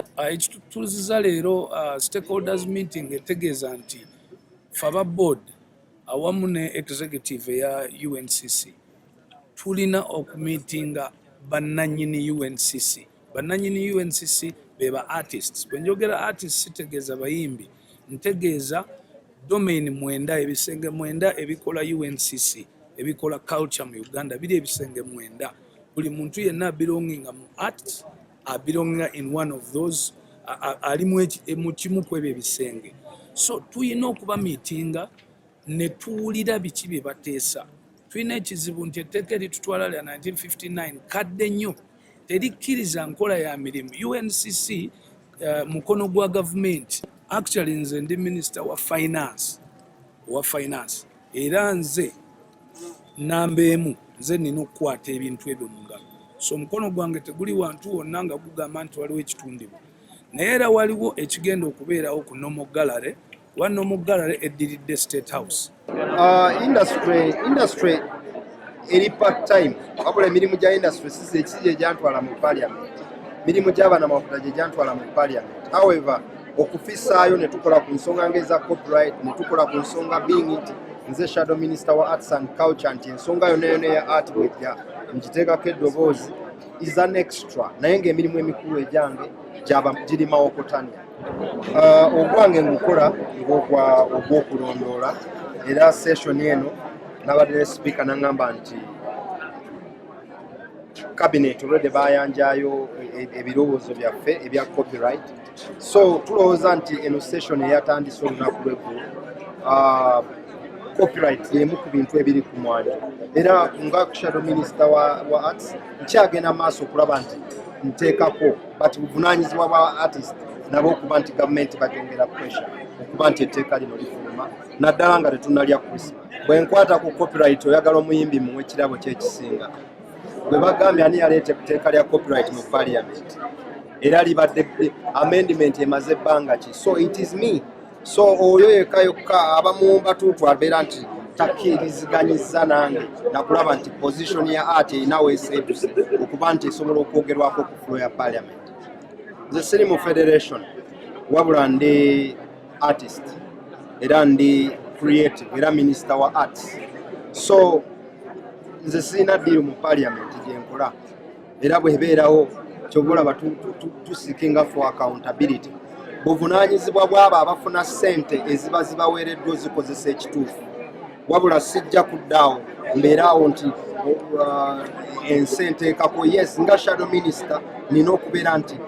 Ekitutuuziza leero stakeholders meeting etegeeza nti fe aba board awamu ne executive eya UNCC tulina okumiitinga bannannyini UNCC. Bannannyini UNCC be ba artists. Bwe njogera artists sitegeeza bayimbi, ntegeeza domain mwenda, ebisenge mwenda ebikola UNCC, ebikola culture mu Uganda biri ebisenge mwenda. Buli muntu yenna abelonginga mu arts, abelonginga in one of those, ali mu kimu ku ebyo ebisenge. So tulina okuba miitinga ne tuwulira biki bye bateesa. Tulina ekizibu nti etteeka eritutwala lya 1959, kadde nnyo, terikkiriza nkola ya mirimu. UNCC mukono gwa gavumenti. Actually nze ndi minisita wa finance, owa finance, era nze namba emu, nze nina okukwata ebintu ebyo mu ngalo. So omukono gwange teguli wantu wonna nga gugamba nti waliwo ekitundibwa, naye era waliwo ekigenda okubeerawo ku Nomo Gallery, kuba Nomo Gallery eddiridde State House. Industry eri part time, wabula emirimu gya industry si gye gyantwala mu parliament, mirimu gy'abanamafuta gye gyantwala mu parliament. However, okufisaayo ne tukola ku nsonga ng'eza copyright, ne tukola ku nsonga being nti nze shadow minister wa arts and culture, nti ensonga yonna yonna eya art bwejja nkiteekako eddoboozi is an extra, naye ng'emirimu emikulu egyange giri Mawokotania. Ogwange ngukola ng'ogwa ogw'okulondoola, era session eno nabadde ne speaker n'aŋŋamba nti cabinet already bayanjayo ebirowoozo byaffe ebya copyright. So tulowooza nti eno session eyatandise olunaku lweggulo, copyright yemu ku bintu ebiri ku mwanjo, era nga shadow minister wa arts nkyagenda maaso okulaba nti nteekako, but buvunaanyizibwa bwa artist nabo okuba nti gavumenti bagyongera pressure okuba nti etteeka lino lifuluma, naddala nga tetunalya Christmas. Bwe nkwata ku copyright, oyagala omuyimbi muwe ekirabo kyekisinga bwe bagambye ani yaleeta etteeka lya copyright mu parliament, era libadde amendment emaze ebbanga ki? So it is me. So oyo yekka yokka abamuwumbatuutu abeera nti takkiriziganyiza nange nakulaba nti position ya art erina weeseetuse okuba nti esobola okwogerwako ku floor ya parliament. Nze siri mu federation, wabula ndi artist era ndi creative era minister wa arts. So nze sirina deal mu parliament gyenkola, era bwebeerawo kyova olaba tuseekinga for accountability. Buvunaanyizibwa bw'abo abafuna ssente eziba zibaweereddwa ozikozesa ekituufu, wabula sijja kuddaawo mbeeraawo nti ensi enteekako. Yes, nga shadow minister nina okubeera nti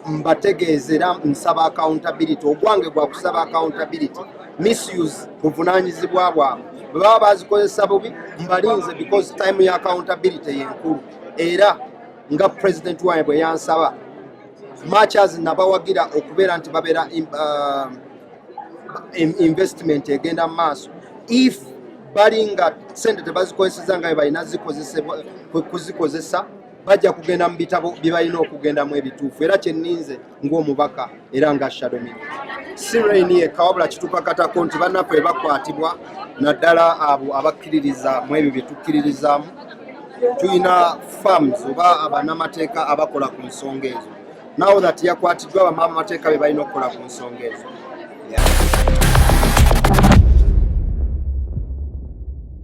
mbategeeza era nsaba accountability. Ogwange gwa kusaba accountability. Misuse buvunaanyizibwa bwabwe, bwe baba bazikozesa bubi mbalinze, because time ya accountability yenkulu. Era nga president wange bwe yansaba, much as nabawagira okubeera nti babeera investment egenda mu maaso, if bali nga sente tebazikozeseza nga bwe balina kuzikozesa, bajja kugenda mu bitabo bye balina okugendamu ebituufu. Era kyenninze ng'omubaka era nga shadow minister, si Reign yekka, wabula kitukakatako nti bannaffe bakwatibwa, naddala abo abakkiririza mu ebyo bye tukkiririzaamu. Tulina firms oba abanamateeka abakola ku nsonga ezo. Now that yakwatiddwa, bamaamateeka be balina okukola ku nsonga ezo, yeah.